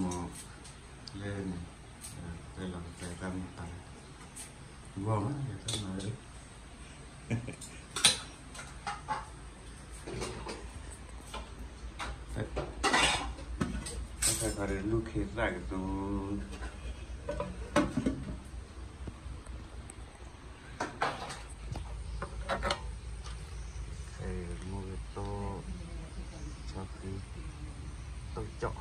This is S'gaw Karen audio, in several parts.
မ့ၢ်လၢန့ၣ် တဲလီၤတဲတၢ်မ့ၢ်တၢ် ဂီၢ်မး ယတၢ်မၤလၢ တၢ်ခါခါဒီးလူၢ်ခ့သၣ်ကတိၤ မိၢ်ကတိၤ ဆီၣ်ဃံ တိၢ်ကၠီၣ် ပာ်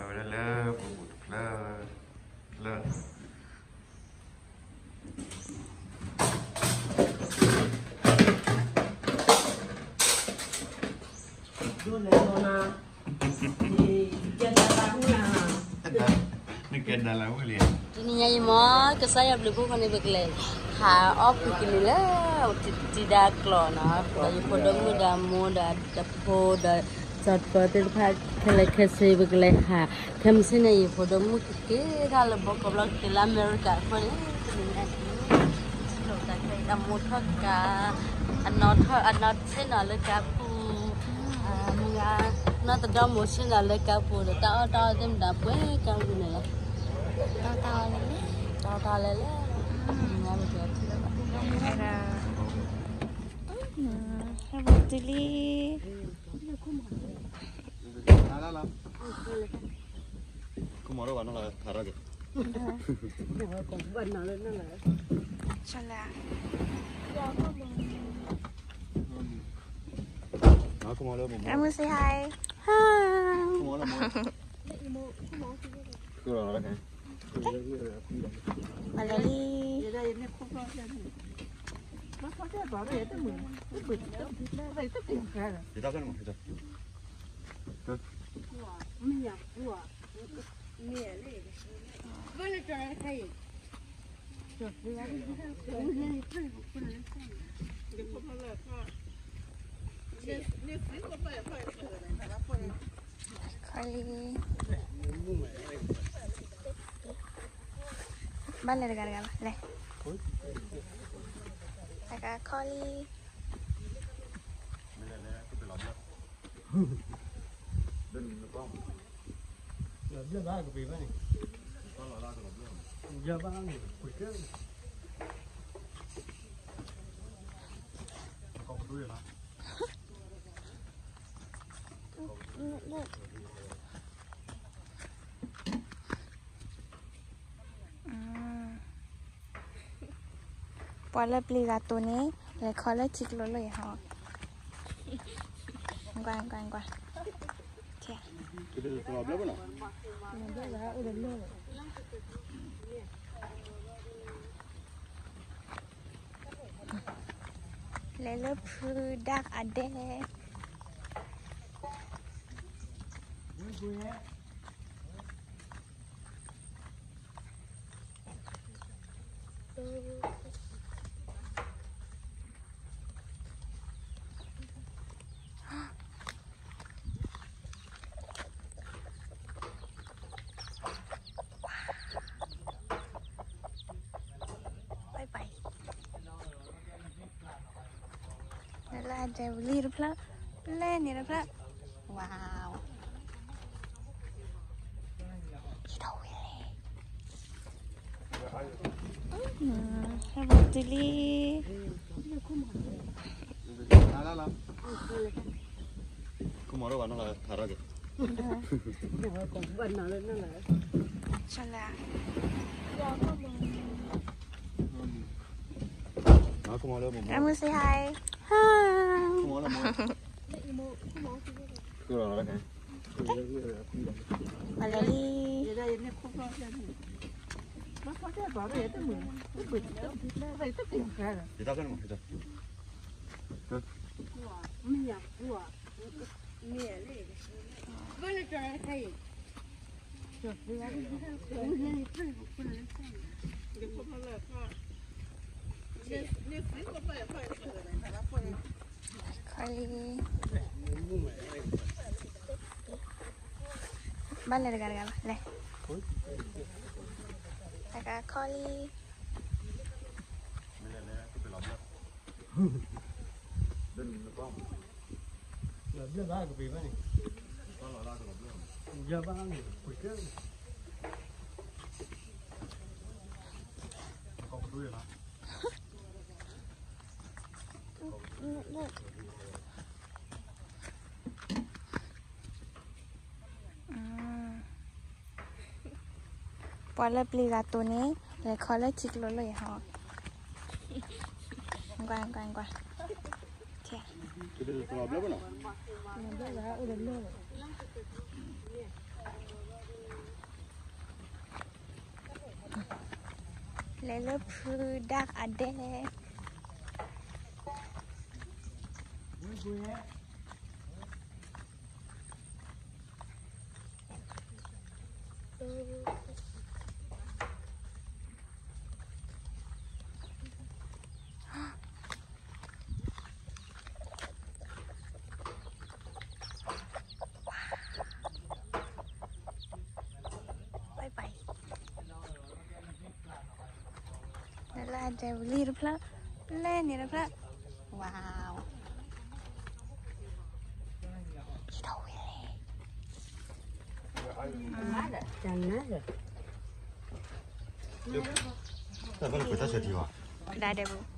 ဝဲဒၣ်လၢပပူၤတဖျၢၣ် ဖျၢၣ် နကဲဒါလၢဝဲလံ တနံၤညါအံၤမ့ၢ် ကစၢ်ယွၤဘျုးဖှိၣ်ဃီန့ၣ် ပကလဲၤဟးအီၣ်ဖှူကလံၤလၢ တံၤဒါကျိာ်နီၤ ဒီးယဖိဒိၣ်မုၣ်ဒီးအမိၢ်ဒီးအဖိဒီး စီၤပၢသ့ၣ်တဖၣ် ခဲလၢာ်ခဲဆ့ ပကလဲၤဟး ခဲမုၢ်ဆ့ၣ်န့ၣ် ယဖိဒိၣ်မုၣ်ကက့ၤထီၣ်လၢဘီကီးဘျီ က့ၤလၢအမဲရကၤအဃိန့ၣ် တနံၤညါအံၤ ထံၣ်လိာ်သးခဲအံၤ အမိၢ်ထီၣ်ကါ အနီၢ်ထီၣ် အနီၢ်ဆ့ၣ်နီၤလၢကါပူၤ မုၢ်ဂၤ နီၢ်သဒီၣ်မိၢ်ဆ့ၣ်နီၤလၢကါပူၤဒီး တၢ်အီၣ်တၢ်အီသ့ၣ်မတၤပှဲၤကါပူၤန့ၣ်လီၤ တၢ်တၢ်အီလဲၣ်လဲၣ် တၢ်တၢ်အီလဲၣ်လဲၣ် မုၢ်ဂၤ ပကထံၣ်လိာ်သး ဟဲဘီတုၤလံ ခိၣ်မီၤဒိၣ်ဘၣ်နီၢ်လီၤ ထါထီၣ်က့ၤ ဆလါ ခိၣ်မီၤလၢ Emma say hi. Hi. ခိၣ်မီၤလၢ ခိၣ်လီၤလၢ မလဲၤလံ ယတၢ်ဖဲန့ၣ်မး ခီလံ ဘၣ်လဲၤတဂၤတဂၤဘၣ် လဲၤ တဂၤခီလံ ပှၤလၢပျံၤဂၤတိၤန့ၣ် လဲၤခီလၢထံကျိလိာ်ယဟီ ကွၢ်ကွၢ်ကွၢ် လဲၤလၢဖုဒၣ်အဒဲ ဘၣ်ဘၣ် လၢအဒဲဝံၤလံတဖျၢၣ် လဲၤန့ၣ်တဖျၢၣ် wow ယထီၣ်ဝံၤလံ ဟဲဘီတုၤလံ ခိၣ်မီၤဒိၣ်ဘၣ်နီၢ်လီၤ ထါထီၣ်က့ၤ ဆလါ Emma say hi. Hi. မလဲၤလံ ခီလံ ဘၣ်လဲၤတဂၤတဂၤဘၣ် လဲၤ တဂၤခီလံ မလဲၤလဲၤ တပ့ၤလီၤဘျၢၣ် ဒ်န့ၣ်နကွၢ် ပှၤလၢပျံၤဂၤတိၤန့ၣ် လဲၤခီလၢထံကျိလၢယဟီ, ကွၢ်ကွၢ်ကွၢ်, လဲၤလၢဖုဒါအဒဲ Bye bye. လၢအဒဲဝံၤလံတဖျၢၣ်, လဲၤန့ၣ်တဖျၢၣ်, wow. တၢ်ဘၣ်လၢပတၢ်ဆၢထံဘၣ်, ဒါဒဲပူၤ.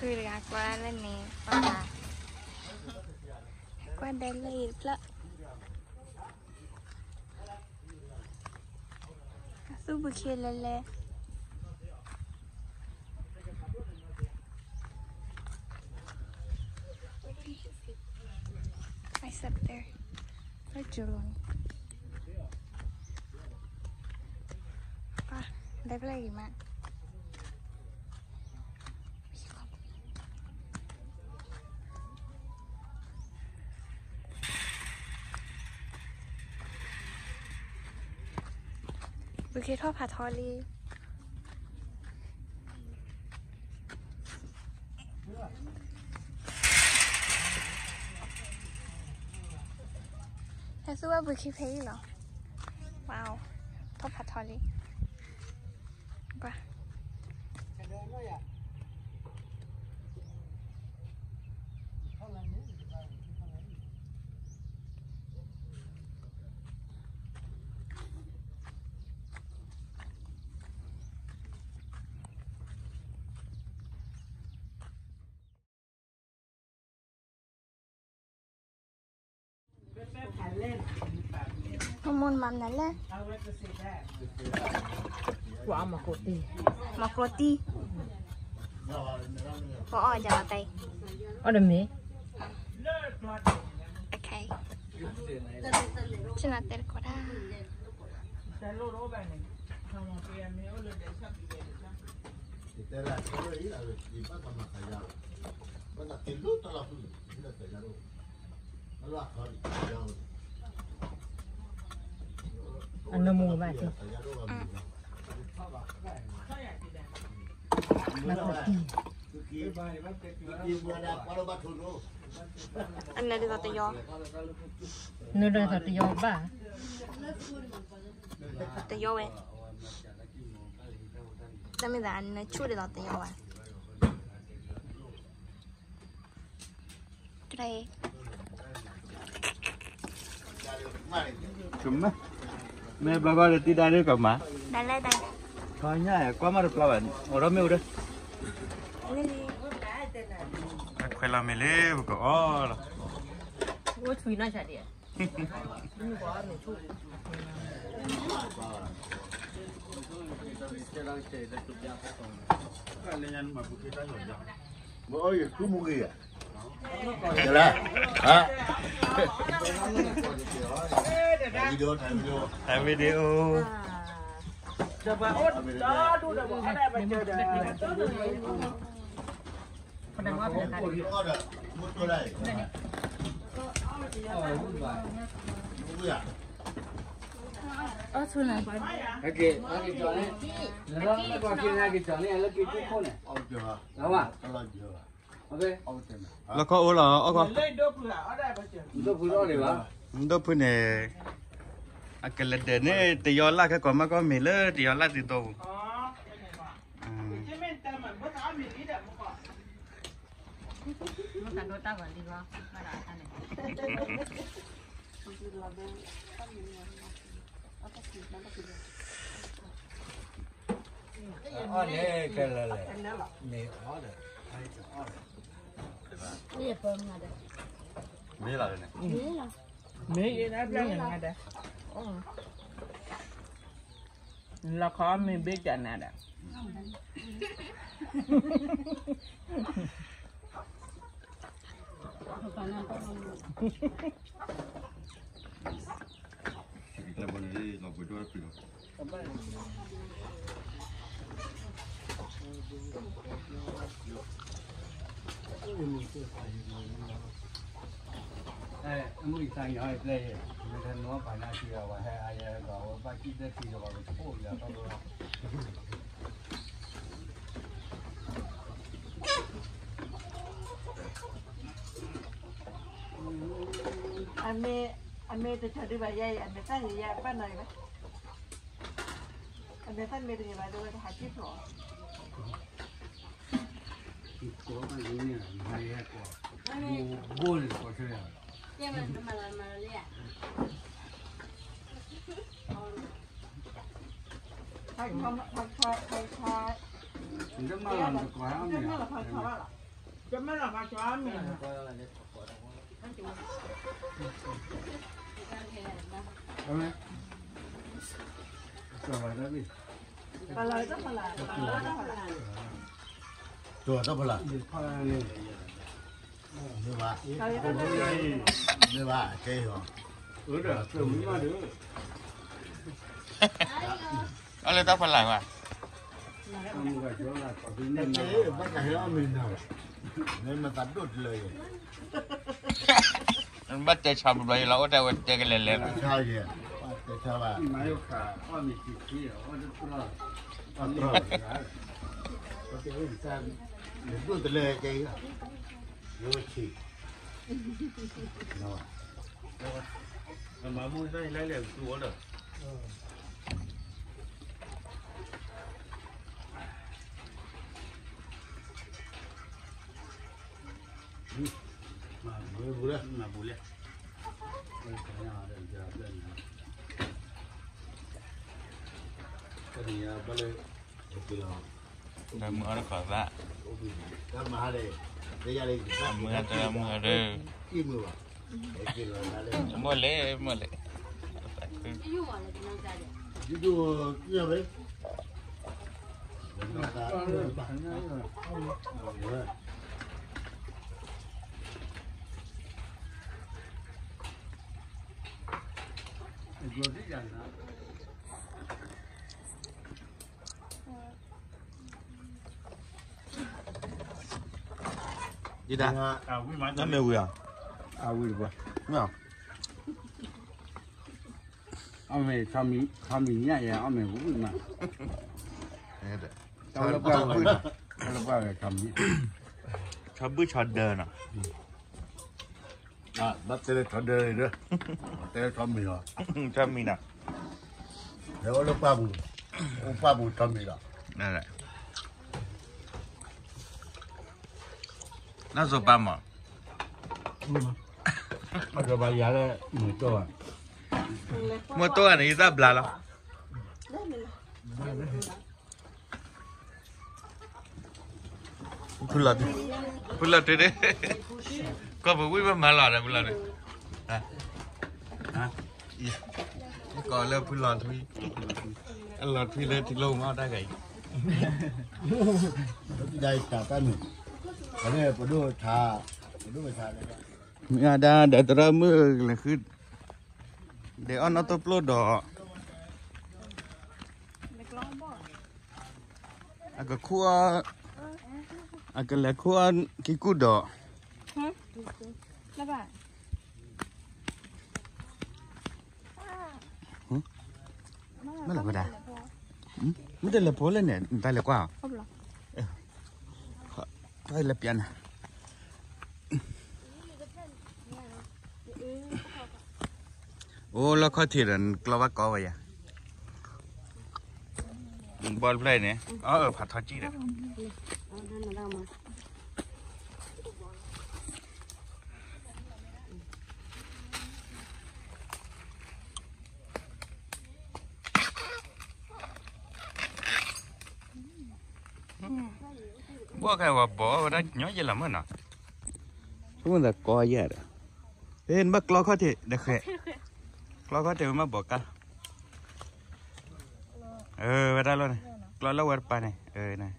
အီ ခုတဂၤကွၢ်လၢန့ၣ် ပှၤ ကွၢ်ဒဲလၢအံၤတဖျၢၣ် အသူၣ်ဘုခ့လဲၤလဲၤ I sat there. လၢကၠိလီၤန့ၣ် ပၢ် လဲၤဖျဲၣ်ဂ့ၤမး ဘုခ့ထီၣ်ဖးထီလံ ဟဲသူၣ်ဘၣ်ဘုခ့ဖဲအံၤလီၤ wow ထီၣ်ဖးထီလံ ကွၢ် မ့ၢ်မနုၤလဲၣ် ပှၤအီၣ်မၤကိးတံၢ် မၤကိးတံၢ် ပှၤအီၣ်ယၤလီၤတၢ်အံၤ အီၣ်တမ့ၢ် okay ဆ့ၣ်နီၤတဲတကိးတၢ် အနၢမူဘၣ် မၤကိးတံၢ် အနၢဒ်သိးတယီဘၣ် တယီဝဲ တမ့ၢ်သးအနၢဆူၣ်ဒ်သိးတယီဘၣ် မ့ၢ်ဘျီကီၢ်ဒီးတံၢ်ဒါဒ်ကမၤ, ထီညါကွၢ်မးတပျီဘၣ်, အိၣ်ဒီးမ့ၣ်အူဒီး, ခွဲးလီၤမ့ၢ်လၢပကအီၣ်လီၤ. ถ่ายวิดีโอ လီၤခီအိၣ်လီၤ, အီၣ်ကီၢ်, ဒိၣ်ဖုန့ၣ်, အကလဲၤဒၢးန့ၣ် တယီလၢ်ခဲကီးမးကီၢ်မ့ၢ်လၢတယီလၢ်တံၤသီပူၤ, အီၣ်န့ၣ်ခဲလၢာ်လဲၣ်, မ့ၢ်အီၣ်ဒီး, မ့ၢ်လီၤ, မ့ၢ်အီၣ်ဘျီန့ၣ်မးဒီး, လီၤခီမ့ၢ်ဘ့ၣ်ကနၤဒီး အမ့ၢ်တဆီၣ်ဒံးဘၣ်ယဲအံၤ အမဲာ်သၣ်န့ၣ်ယဲဘၣ်နီၤအံၤဘၣ်, အမဲာ်သၣ်မ့ၢ်တန့ၢ်ဘၣ်ဒီးဝဲတဟးက့ၢ်ဖျိး, ဘိန့ၣ်ကီၢ်ဆၢယၤလီၤ. အီၣ်လၢတၢ်ဖီလာ်ဘၣ်, ဘၣ်တဲဆါဘျီယလီၤ အိၣ်တဲဝဲတဲကလဲၤလဲၤလီၤ, တၢ်ဆါယဲ, ဒိၣ်တလဲကဲ, ယိဆံ မၤမူၢ်တၢ်လဲၤလဲၤသူအီၤဒီး မၤဘူလဲၣ်, မၤဘူလဲၣ်, တၢ်မုၢ်အီၣ်တခီသၣ်, တၢ်မုၢ်အီၣ်တခီသၣ်, မ့ၢ်လဲၣ်, မ့ၢ်လဲၣ်. ဒ်ဒၣ်, နမ့ၢ်ဝံၤဧါ, အဝံၤတပှၢ်, အီၣ်မ့ၢ်, ထီမံၤညၣ်ယဲ အီၣ်မ့ၢ်ဝံၤမး, တၢ်လၢပှၢ်ဝဲ, တၢ်လၢပှၢ်ဝဲထီမံၤ, ထီဘုၣ်ထီဒၢနီၤ, ဘၣ်တဲလၢထီဒၢလံဒီး, တဲလၢထီမံၤလီၤ, ထီမံၤနီၤ, ဟဲအိၣ်လၢပှၢ်ပူၤ, အိၣ်ပှၢ်ပူၤထီမံၤလီၤ. နၢ်စိၤပၢ်မး, မ့ၢ်တိၢ်ဂၤန့ၣ် ယသးဘျါလီၤ. ဖုလီၤ, ဖုလီၤတုၤန့ၣ်, ကီၢ်ပူၤဝံၣ်ဘၣ်မၤလီၤဒီး ဖုလီၤတုၤ, ကီၢ်လၢဖုလီၤထွံ, အလီၤထွံလၢထံကျိမီတၢ်ဂၤအံၤ, တၢ်တၢ်န့ၣ်, ပဒိၣ်ဆါ, ပဒိၣ်ဆါ, မ့ၢ်ဒၣ်ဒီးသရၣ်မုၣ်လဲၤဃု, ဒီးအီၣ်နီၣ်တိၢ်ပျိၢ်ဒီး အကခူၣ်, အကလဲၤခူၣ်အီၣ်ကံကူၣ်ဒီး, မ့ၢ်လဲၤဝဲဒၣ်, မ့ၢ်တလဲၤဖိလဲၣ်န့ၣ် နတၢ်လဲၤကွၢ်အီၤ, တၢ်လဲၤပျါနၤ အိၣ်လီၢ်ခီၣ်ထံးဒီး နကျီဘၣ်ကီဝဲယၤ, ဘီတဖျၢၣ်န့ၣ်, အဖးထီကံၢ်ဒီး ဘီၣ်ခဲဝဲဘီၣ်ဝဲဒၣ်ညီယဲလီၤမ့ၢ်နီၤ, ဆိကမိၣ်သးကီယဲဒီး, နဘၣ်ကျီခီၣ်ထံးဒီးဃဲ, ကျီခီၣ်ထံးဝဲမ့ၢ်ဘီၣ်ကါ, ဝဲဒၣ်လီၤန့ၣ်, ကျီလၢဝဲတပၤန့ၣ်, န့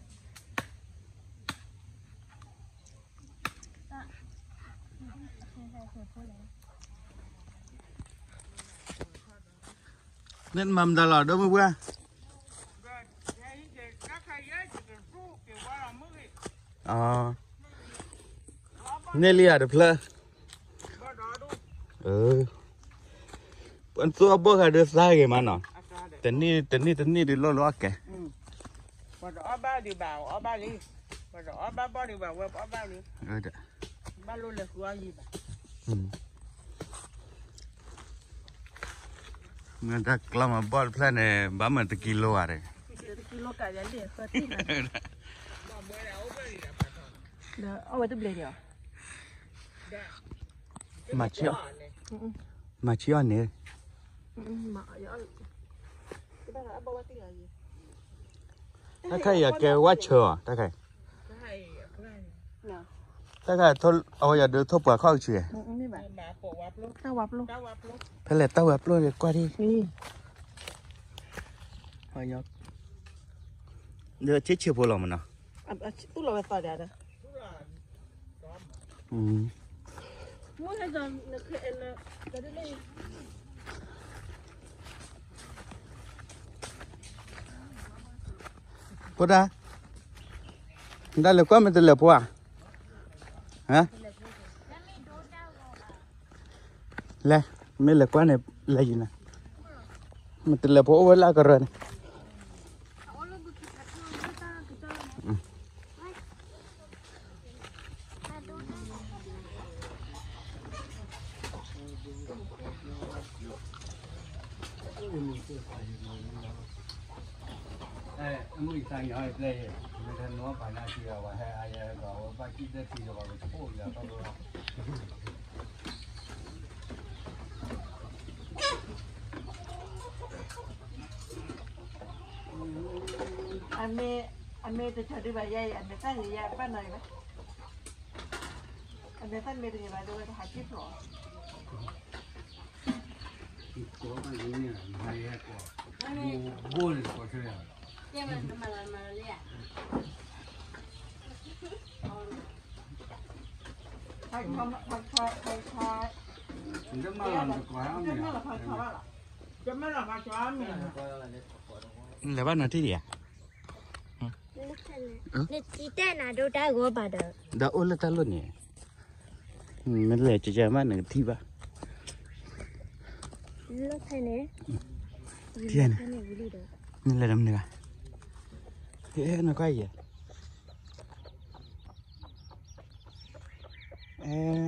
ၣ်မၤမတၤလီၤ ဒိၣ်မုၢ်ပှၢ်, န့ၢ်လံဧါတဖျၢၣ်, ပသူအဘီၣ်ဃးဒီးသါဂ့ၤမးနီၤ, တနံၣ်တနံၣ်တနံၣ်ဒုးလိၣ်လိၣ်အကဲ, ပှၤတအီၣ်ဘၣ်ဒံးဘၣ် အီၣ်ဘၣ်လံ, ပှၤတအီၣ်ဘၣ်ဘီၣ်ဒံးဘၣ် ဝဲပအီၣ်ဘၣ်လံ, ဘၣ်လိၣ်လဲၤဃုအီၣ်ယံၤဘၣ်. မ့ၢ်တၢ်ကျီမၤဘီၣ်တဖျၢၣ်န့ၣ် ဘၣ်မၤတကံလိဧါဒီး, မၤဆံအီၣ်, မၤဆံအီၣ်န့ၣ်, တၢ်ခါအံၤအကဲဝါဆၢအီၤ တၢ်ခါအံၤ, တၢ်ခါအဝဲယၤဒုးထိၣ်ပှၤခီၣ်ကဆံး, ဖဲလဲၣ်တၢ်ဝဲပျိၢ်န့ၣ်ကွၢ်ဒံး, ဒီးဆ့ဆ့ဖိလီၤမနီၤ, တူၢ်လီၤဝဲသီဒီး, ဖိဒါ, နတၢ်လဲၤကွၢ်မ့ၢ်တလဲၤဖိဧါ, လဲၤ, မ့ၢ်လဲၤကွၢ်န့ၣ် လဲၤယံၤနၤ, မ့ၢ်တလဲၤဖိအိၣ်ဝဲလၢအကရၢန့ၣ် အမ့ၢ်တဆီၣ်ဒံးဘၣ်ယဲအံၤ အမဲာ်သၣ်န့ၣ်ယဲဘၣ်နီၤအံၤဘၣ်, အမဲာ်သၣ်မ့ၢ်တန့ၢ်ဘၣ် ဒ်ဝဲတဟးက့ၢ်ဖျိး လဲၤဘၣ်နီၤထံၣ်ဒံးဧါ, နတဲနၤဒိတၢ်ဂီၤဘၣ်ဒီး, ဒီးအိၣ်လၢတၢ်လိၣ်န့ၣ်, မ့ၢ်လဲၤကဲကဲမးနကထံၣ်ဘၣ်, လၢဖဲန့ၣ်, ထံၣ်န့ၣ်, နလဲၤဒီးမနုၤဂၤ, နကွၢ်ယဲ,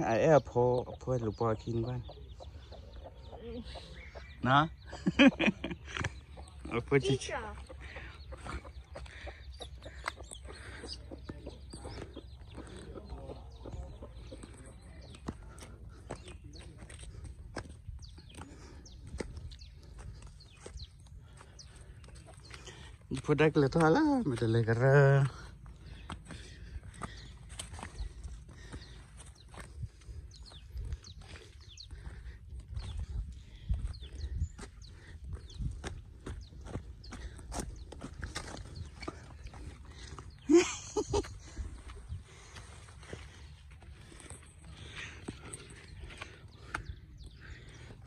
အအဲၣ်အဖိ, အဖိလူၤပိာ်ခံနကွၢ်န့ၣ်, နီၤ, အဖိဆံးဆံး ယဖိဒၣ်ကလဲၤထီၣ်လၢမဲာ်တဲးလဲးကရၢ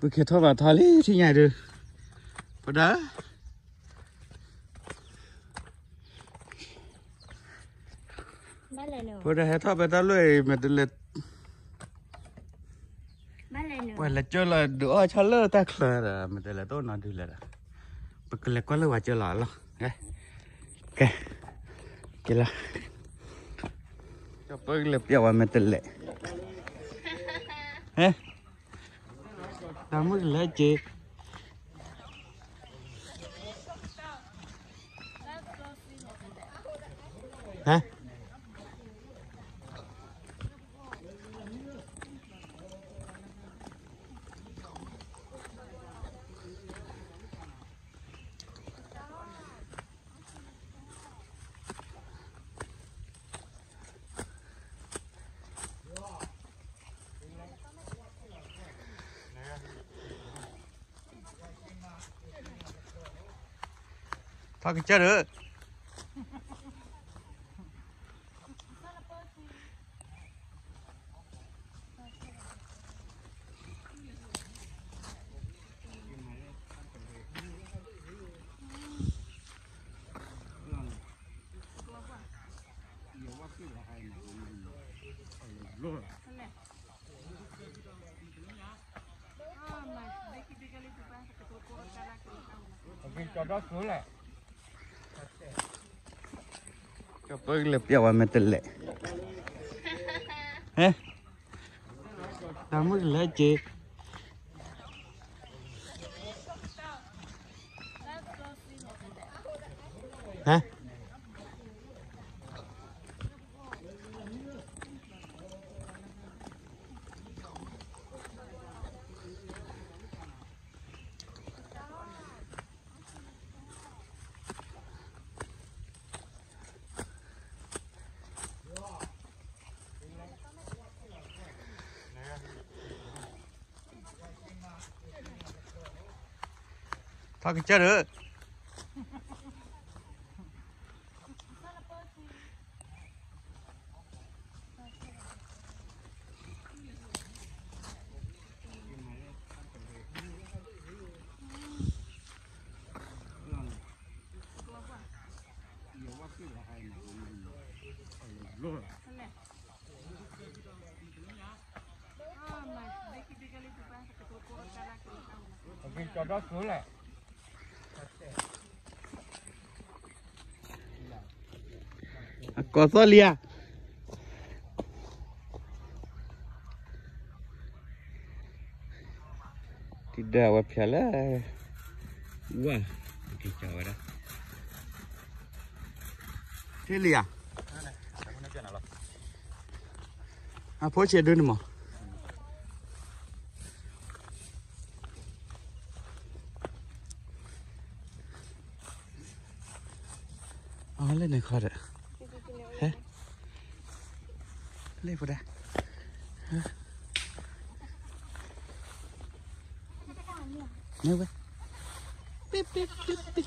ပကဲထီၣ်ဘၣ်ထီၣ်လံ ထံၣ်ညါဒုး ဖိဒၣ် ဖိဒၣ်ဟဲထီၣ်ဖဲတၢ်လီၢ်အံၤ မဲာ်တဲးလဲး ပှၤလဲၤကၢလီၤဒုးအီၣ်ဆၣ်လၢတၢ်ချၢဒီး မဲာ်တဲးလဲးတအိၣ်နီတဒုလၢၤဒီး ပကလဲၤကွၢ်လၢပှၤကၢလီၤအလီၢ် ကဲ ကဲလီၤ ကၠီပၢကလဲၤပျဲဝဲမဲာ်တဲးလဲး ဟဲ တၢ်မုၣ်ကလဲၤက့ၤ ဟဲ ထီၣ်ကစၢၢ်ဒီး ကၠီပၢကလဲၤပျဲဝဲမဲာ်တဲးလဲး ဟဲ တၢ်မုၣ်ကလဲၤက့ၤ ဟဲထီၣ်ကစၢၢ်ဒီး အကိးသီၣ်လံဧါ တံၤဒၢအဝဲဖျါလၢ ဝါ က့ၤကဝဲဒၣ် ထံၣ်လံဧါ အဖိဆဲးဒုန့ၣ်မး အလၢန့ၣ်ခီဒီး ဟဲ လၢဖိဒၣ် မ့ၢ်ဝဲ ပ့ၢ်ပ့ၢ်ပ့ၢ်ပ့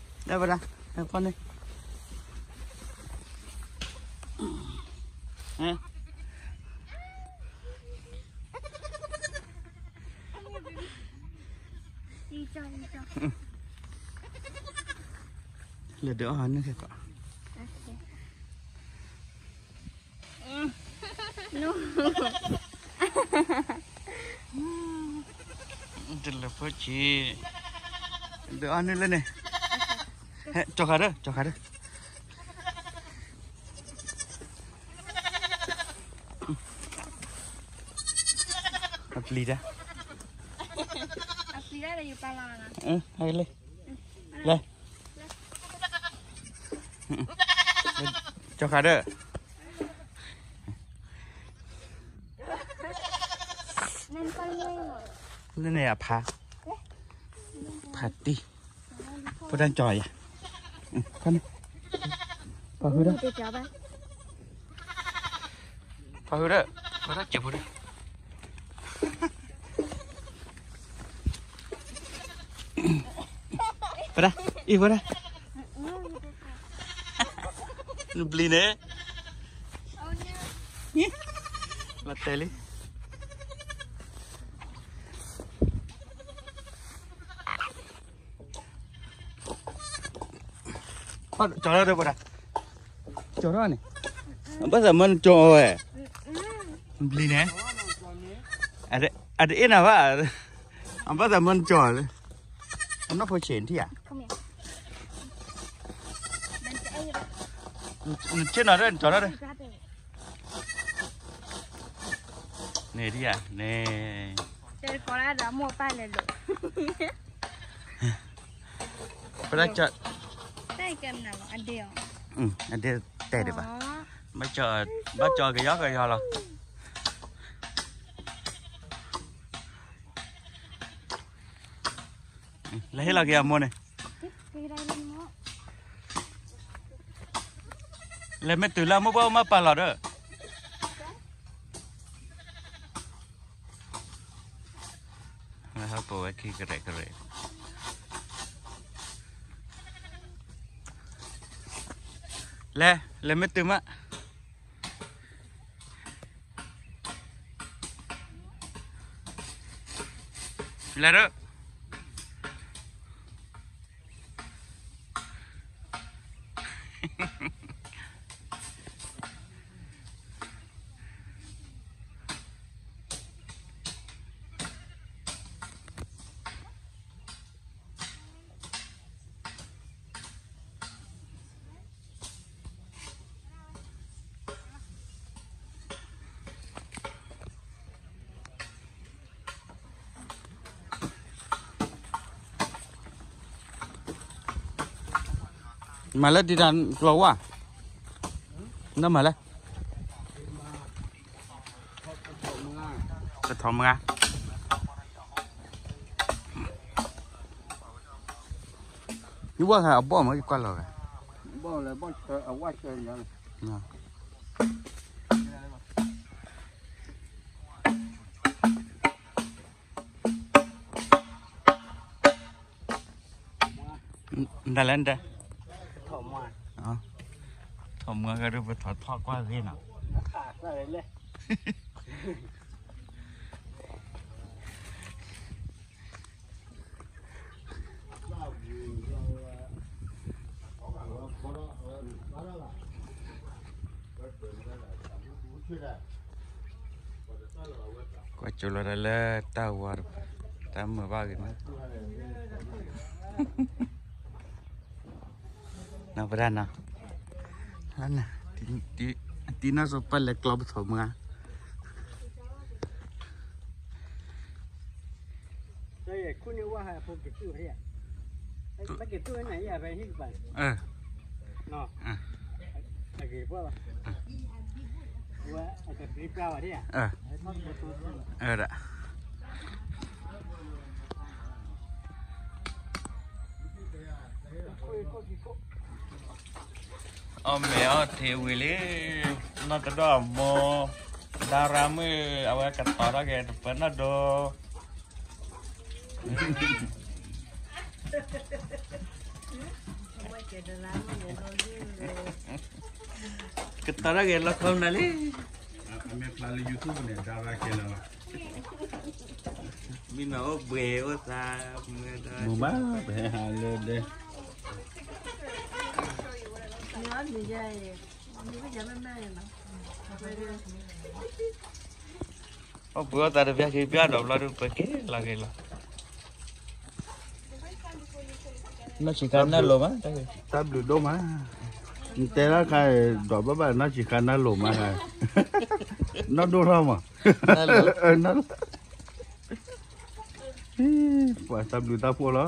ၢ် လၢဖိဒၣ် လၢဖီန့ၣ် လဲၤဒုးအီၣ်ဟးနုၢ်ခဲကီး တလဲၤဖိဆံး ဒုးအီၣ်နုၢ်လၢန့ၣ် ဟဲ ကၠီၤဃာ်ဒီး ကၠီၤဃာ်ဒီး အပျံၤတၢ် အပျံၤတၢ်လၢယပာ်လီၤလီၤ ဟဲလၢ လဲၤ ကၠီၤဃာ်ဒီး န့ၣ်အဖါ, ဖါတံၢ်, ဖိတၢ်ကၠီၤယၤ, ခါန့ၣ်, ပှၤဟုဒၣ်, ပှၤဟုဒၣ်, ပှၤတၢ်ကၠီၤဖိဒၣ်, ပဒၣ်, အံၤပဒၣ်, နဘျံၤန့ၣ်, လီၤတဲာ်လံ. ကၠီၤထီၣ်ဒီးပှၤဒၣ်, ကၠီၤထီၣ်န့ၣ်, ဘၣ်သးမၢနကၠီၤဝဲ, ဘျံၤန့ၣ်, အတအ့ၣ်နၤဘၣ်, အဘၣ်သးမၢနကၠီၤလၢ, အနီၢ်ဖိဆံးထံၣ်ဧါ, နဆ့ၣ်နီၤဒီး နကၠီၤထီၣ်ဒီး န့ၣ်ဒ်ယၤန့ၣ်, တဲကီးဒၣ်ဒီးမိၢ်ပၢ်လဲၤလိာ်, ပဒၣ်ကၠီၤ, အဒ့တဲဒံးဘၣ်, ဘၣ်ကၠီၤကယီကယီလီၤ, လဲၤဟ့ၣ်လီၤက့ၤအမိၢ်န့ၣ် လဲၤမ့ၢ်တုၤလၢမိၢ်ပှၢ်အိၣ်မးပာ်လီၤဒီး, ဟဲပိာ်ဝဲခံကရဲးကရဲး, လဲၤ, လဲၤမ့ၢ်တုၤမး, လဲၤဒီး မၤလၢဒံးတၢ်ကျီဝါ, နမၤလဲၣ်, ကထီၣ်မုၢ်ဂၤ, ယဝါဂၤအဘီၣ်မး ယကွၢ်လီၤဂၤ, ဘီၣ်လၢဘီၣ်ဆၢအဝါဆၢညါလီၤ. နတၢ်လဲၣ်နတၢ်, ထီၣ်မွၢ်ကဒုးပထီၣ်ထီၣ်ကွၢ်ဂ့ၤနီၤ. ကွၢ်ကၠိလီၤတၢ်လၢတၢ်ဝါတပၤ, တၢ်မုာ်ဘၣ်ဂ့ၤမး, နီၢ်ပဒၣ်နီၤ, တံၤနီၢ်စီၤပၢ်လဲၤကျီပထီၣ်မုၢ်ဂၤ အၢ ဒၣ် အီၣ်မ့ၤအီထံဝံၤလံ, နီၢ်တဒီၣ်အမိၢ်, ဒါရၤမုၣ် အဝဲကတီၤထီၣ်က့ၤတပၢၤနီၢ်ဒိၣ်, ကတီၤထီၣ်က့ၤလီၢ်ခီနၤလံ, မ့ၢ်ဖျါလၢ YouTube န့ၣ် ဒါရၤကဲလၢာ်လီၤ, မ့ၢ်နီၢ်အိၣ်ဘှံးအိၣ်သး, မုာ်မး ပဟဲဟးလၢဒဲ အိၣ်ဘှံးအိၣ်သးတပျၢ်ခံပျၢ်ဒီးဘျီဒုး ပက့ၤလီၤက့ၤလီၤ, နီၢ်ဆံးခါနၢ်လိၤမး, တၢ်ဘျုးဒိၣ်မး, နတဲတၢ်ခါဒီးဘၣ်ဘၣ် နီၢ်ဆံးခါနၢ်လိၤမး, နီၢ်ဒိၣ်ထီၣ်မး, ပှၤတၢ်ဘျုးတၢ်ဖှိၣ်လီၤ.